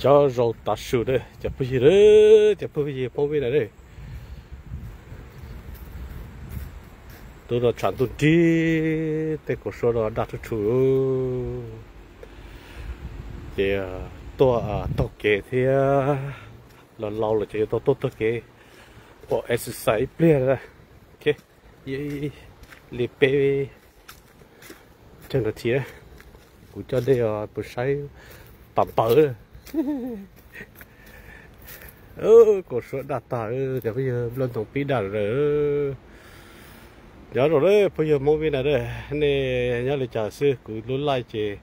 Cov zoo tav su na cov phooj ywg, cov phooj ywg Hmoob Vib Nais na. Tus no tshav ntuj nrig, tej kaus suab no daj tshuj tshuj. Ces tuaj taug kev thiab, los laus lawm ces yuav tau tuaj taug kev ua exercise ib pliag. Li peb caug nas this, kuv coj nej mus saib pam npawv. Kaus suab daj tag, cov phooj ywg, nplooj ntoo pib daj lawm. Nyob zoo phooj ywg Hmoob Vib Nais, nej nyob li cas xwb, kuv lub life ces,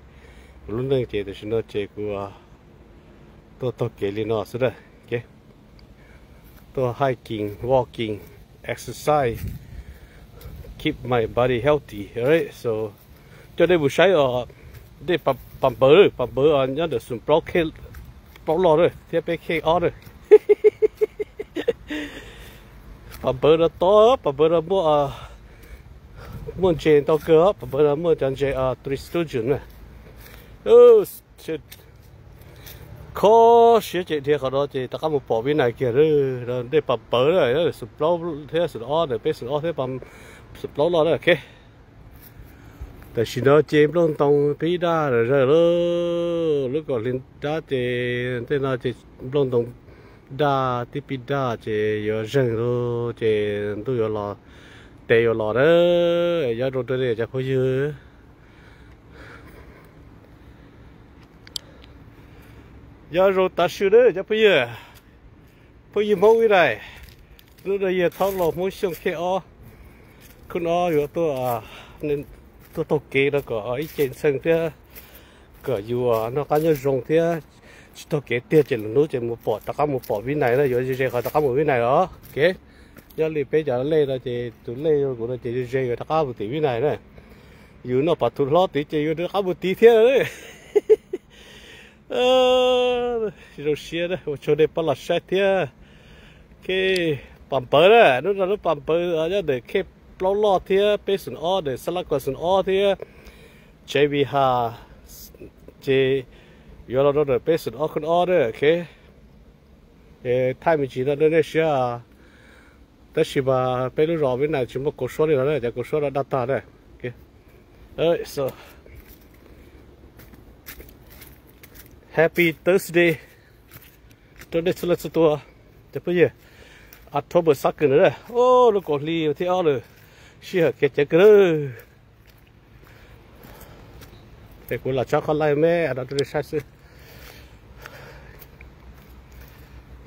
kuv lub neej ces tam sim no ces kuv tuaj taug kev li no xwb na. Tuaj hiking, walking, exercise, keep my body healthy. So coj nej mus saib os, dej pam npawv, pam npawv nyob ntawm xoom plaub, plaub loj na thiab peb khej ob na. Pam npawv no tob, pam npawv no muaj, muaj ntses ntau kawg, pam npawv no muaj cov ntses Three Sturgeon na. Kho siab ces dhia qhov no ces rov qab mus pom Vib Nais kiag. Dej pam npawv na, xoom plaub thiab xoom ob na, peb xoom ob thiab xoom plaub loj na. Tam sim no ces nplooj ntoo pib daj zawg lawm, lub kaum hli dab ces tej no ces nplooj ntoo daj tib pib daj ces yuav zeeg lawm ces ntuj yuav los, tes yuav los na. Nyob zoo rau nej cov phooj ywg. Nyob zoo tav su na cov phooj ywg, phooj ywg Hmoob Vib Nais. Hnub no yog Thab Laug Hmoob Xyooj khej ob, khej ob yuav tuaj taug kev no kom ib ce ntxhee thiab kom yus noj qab nyob zoo thiab tsis taug kev tiag ces lwm hnub ces mus pom, rov qab mus pom Vib Nais na, yuav ze ze qhov rov qab mus Vib Nais os. Nyob li peb cov lej no ces tus lej kuv no ces ze ze yuav rov qab mus tim Vib Nais na. Yus noj pas thu hlob tid ces yuav rov qab mus tid thiab. Zoo siab ua tsaug nej pab los saib thiab. Pam npawv na, hnub no lub pam npawv nyob ntawm khej plaub loj thiab peb xoom ob, ntawm Xab Lab Kuam xoom ob thiab Tsev Vij Has, ces yuav los rau ntawm peb xoom ob khej ob na. Thaij me ntsis no rau nej saib, tab sis mas peb lub zos Vib Nais tsis muaj kaus suab li no na, cov kaus suab no daj tag na. Happy Thursday rau nej txhua leej txhua tus cov phooj ywg. October xab kawg na, lub kaum hli thib ob lawm, sij hawm kev ceev kawg na. Es kuv lam tso qhov live me no rau nej saib xwb.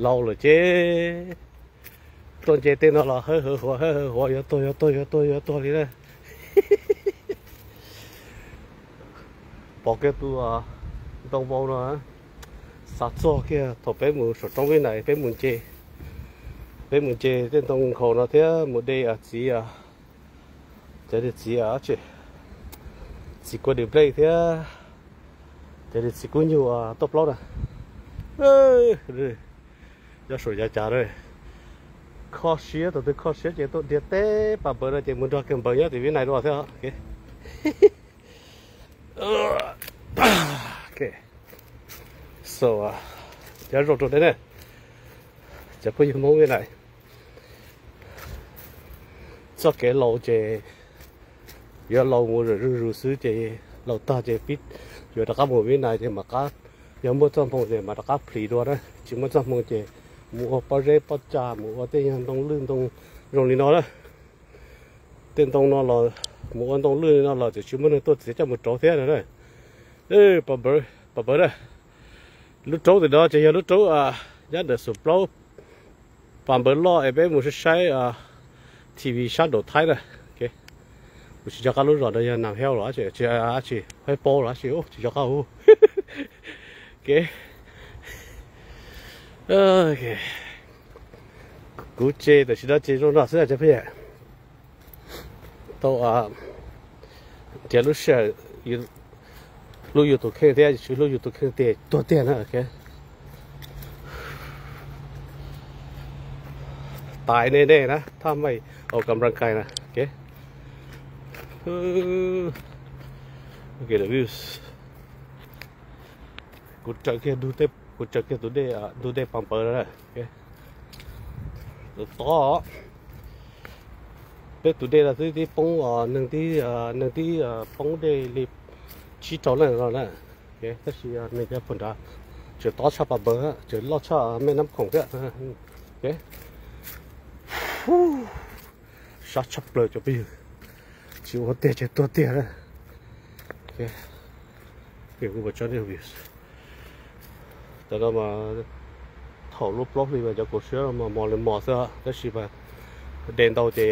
Laus lawm ces tuaj nce tej no los hawb hawv huav hawb hawv huav, yuav tuag yuav tuag yuav tuag yuav tuag li na. Pom kiag tus ntoo vau no, xav txog kiag thaum peb mus saum roob Vib Nais peb mus nce, peb mus nce tej ntoo nkhaus no thiab mus de txiv, cov niag txiv, txiv kua dwm nplej thiab cov niag txiv kub nyuj tuaj plaub na. Nyob saum yav cav na, kho siab, tus twg kho siab ces tuaj dhia teb pam npawv no ces mus nrog kiag npawv nyob tim Vib Nais dua thiab. So, nyob zoo rau nej na, cov phooj ywg Hmoob Vib Nais. Txoj kev laus ces yuav laus mus zuj zus xwb ces laus tag ces pib yuav rov qab mus Vib Nais ces mam qab, yog muaj txoj hmoo ces mam rov qab plhis dua na, tsis muaj txoj hmoo ces mus ua pob zeb pob tsav, mus ua tej nyuag ntoo lwj ntoo zoo li no na. Tej ntoo no los mus ua ntoo lwj li no los txawm tsis muaj neeg tuaj txiav coj mus rauv thiab no na. Pam npawv na, lub roob tim no ces yog lub roob nyob ntawm xoom plaub pam npawv loj es peb mus saib saib T V sab nraum Thaib na. Kuv tsis nco qab lub zos no yog Nam Heo los tsis, Hab Pau los tsis, tsis nco qab. Kuv ces tam sim no ces zoo no xwb cov phooj ywg. Tau nrhiav lub sij hawm hlub yus tus kheej thiab, tsis hlub yus tus kheej tiag tuag tiag na. Tais nej nej na, thaj maj aus kam nplas kais na. Kuv raws kiag dug tej Kuv tsaws kiag tus dej, ntug dej Pas Npawv no na. Tus tob, peb tus dej no twb tib poob, neeg tib, neeg tib poob dej li tsib rau leej no na. Tab sis neeg cov puag nrad tseem tob tshaj Pas Npawv, tseem loj tshaj Mej Nab Khoom thiab. Sab tshaj plaws cov phooj ywg, tsis ua tiag ces tuag tiag na. Kuv tso nej view. Tam no mas thaum lub plaub hlis mas cov kaus siab mas mos li mos xwb, tab sis mas de ntau ces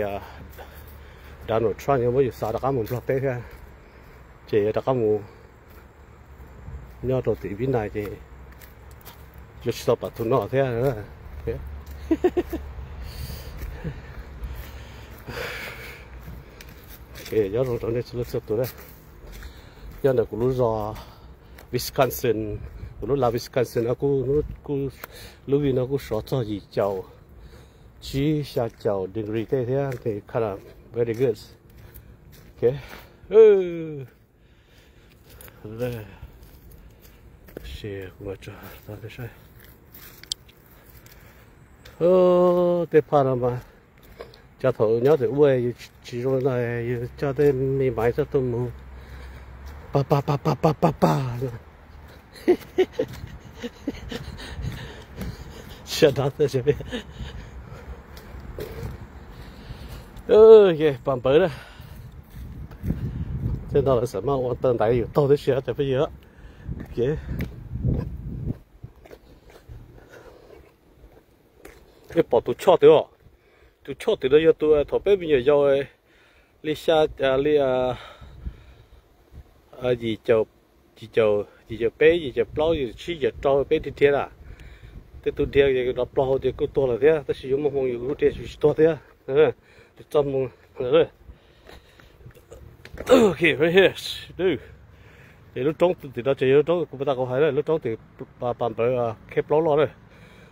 Donald Trump yuav muab yus xa rov qab mus Nplog teb thiab, ces yuav rov qab mus nyob rau tim Vib Nais ces yuav tsis tau pam tus no thiab. Nyob zoo rau nej txhua leej txhua tus na. Nyob ntawm kuv lub zos Wisconsin, kuv lub las Wisconsin no kuj, lub vij no kuj sov txog yim caum tsib xya caum degree tej thiab, kind of very good. Tej phaj no mas cov thaum nyob tim ub yus tsis zoo no, yus coj tej me maiv coj tuaj mus pag pag pag pag pag pag pag. Siab dab txawj siab peb. Pas Npawv na. Tej no lawv xam maj ua taw ntaiv yus taug tib si cov phooj ywg. Peb pom tus choj twg os. Tus choj twg no yog tus thaum peb me nyuam yaus li xya, li yim caum, yim caum peb, yim caum plaub, yim caum tsib, yim caum rau peb dhia dhia na. Tej tus dhia ces nrov plaug hau ces kuj tuag lawm thiab, tab sis yuav muaj hmoo yus lub dhia tsis tuag thiab. Tus txoj hmoo. Ces lub roob tim no ces yog lub roob kuv puas tas kuv hais na, lub roob tim Pas Npawv khej plaub loj na.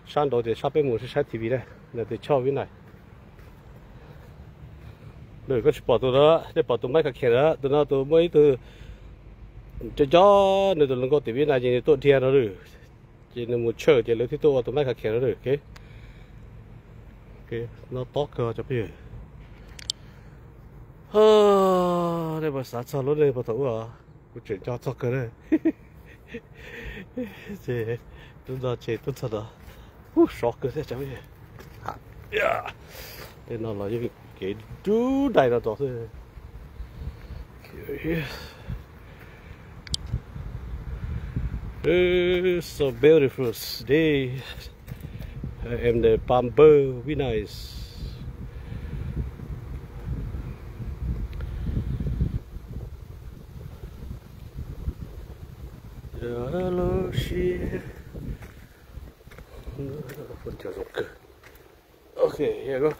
Sab nraud ces sab peb mus saib T V na, ntawm tus choj Vib Nais. Koj tsis pom tus no, nej pom tus Maiv Kha Kheem na, tus no tus muaj ib tug cov cov nws tus hluas nkauj tim Vib Nais ces nws tuaj dhia no lawm. Ces nws mus church ces lawv thiaj tuaj ua tus Maiv Kha Kheem no lawm. No tob kawg cov phooj ywg. Nej puas xav txog lub neej puag thaum ub os? Kuv tseem nco txog kawg na. Ces lub no ces tuaj txog no, ub, sov kawg thiab cov phooj ywg. Tej no los yeej kev dub dai no rau xwb. So beautiful day. I am the Pas Npawv, very nice. Lub siab, zoo kawg. Ok, here we go.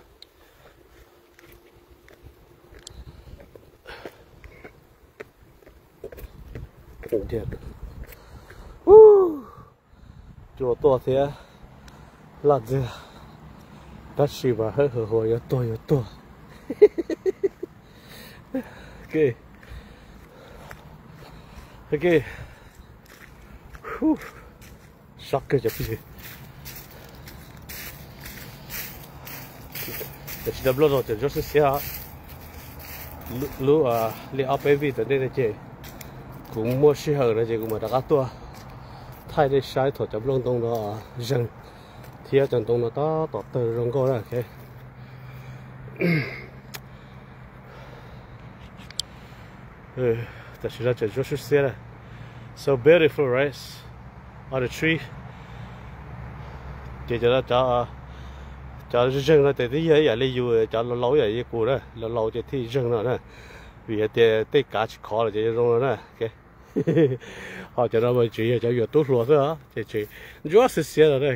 Cua tuaj thiab laj ntxiag, tab sis mas hawb hawv hua yuav tuag yuav tuag. Ok, ok. Sab kawg cov phooj ywg. Tam sim no Nplooj Ntoo tseem ntsuab xiab xiab. Lub, li ob peb vij tom ntej no ces kuv muaj sij hawm no ces kuv mam rov qab tuaj thaij nej saib thaum cov nplooj ntoo no zeeg thiab cov ntoo no tab tom tawg zoo nkauj na. Tam sim no tseem ntsuab xiab xiab na. So beautiful, right? All the tree. Ces cov, cov zeeg no ces twb yog ib yam li yus, cov laus laus ib yam li kuv na, laus laus ces thiaj zeeg no na. Vim hais tias tej kav tsis khov lawm ces zoo no na. Ho cov no mas tseem yog cov yuav tub hluas xwb os, ces tseem ntsuab xiab xiab no na.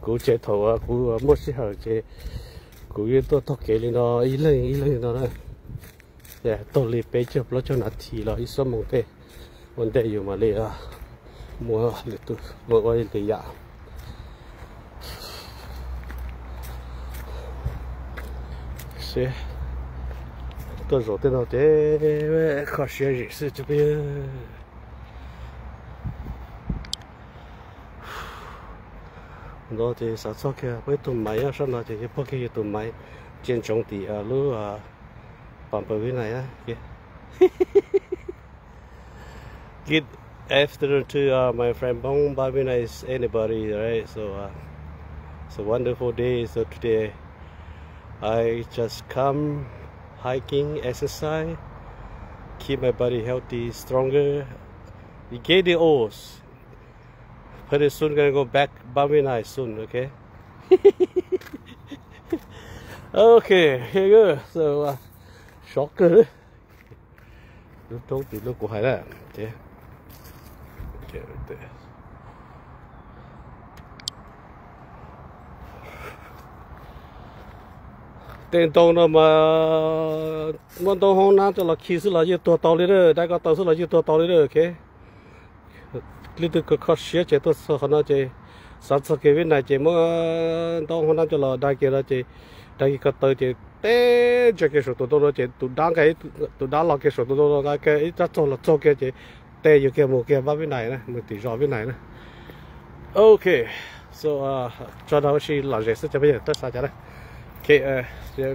Kuv ces thaum kuv muaj sij hawm ces kuv yeej tuaj taug kev li no ib leeg ib leeg li no na. Taug li peb caug plaub caug nas this los ib xuab moos tej, ua ntej yus mam li muaj lwm tus mus ua lwm yam. Seb, Tuaj zaum tej no ces kho siab zim xwb cov phooj ywg. Ntawd ces xav txog kiag peb tus maiv nyob sab no ces yog pog kiag yus tus maiv cia ntsoov tim lub Pampa Vina. Good afternoon to uh, my friend Bong Bavina is anybody, right? So uh, it's a wonderful day. So today I just come hiking, exercise, keep my body healthy, stronger. You get the oars. Pretty soon gonna go back Bavina soon, okay? Okay, here you go. So uh, sov kawg. Lub roob tim lub kuv hais na. Tej ntoo no mas muab ntoo hoob nab coj los khi xwb los yeej tuag tau li na, dai ko taw xwb los yeej tuag tau li na, ok. Leej twg kho siab ces tuaj txog qhov no ces xav txog kev Vib Nais ces muab ntoo hoob nab coj los dai kiag no ces dai kiag ko taw ces teb ntsia kiag saum tus ntoo no ces tus dab nqa, tus dab los kiag saum tus ntoo no nqa kiag ib rab txaug los txaug kiag ces teb yuav kiag mus kiag pab Vib Nais na, mus tim zos Vib Nais na. Ok, so tso rau ua si lom zem xwb cov phooj ywg, txhob xav cas na. Ok,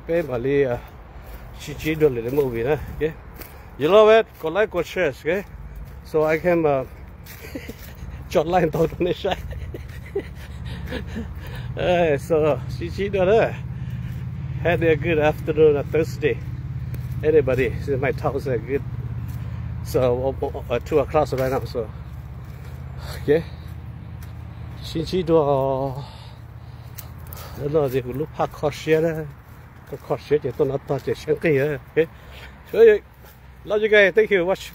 peb mam li sib ntsib dua lwm movie na. You love it, kom like, kom share, ok? So I can tso like ntau rau nej saib. So sib ntsib dua na. Had a good afternoon on Thursday. Anybody? This is my town, so good. So uh, two o'clock right now. So okay, sib ntsib dua. No ces kuv lub phaj kho siab na, kho siab ces tuaj no tog ces siab nqig. Okay, love you guys, thank you, watch.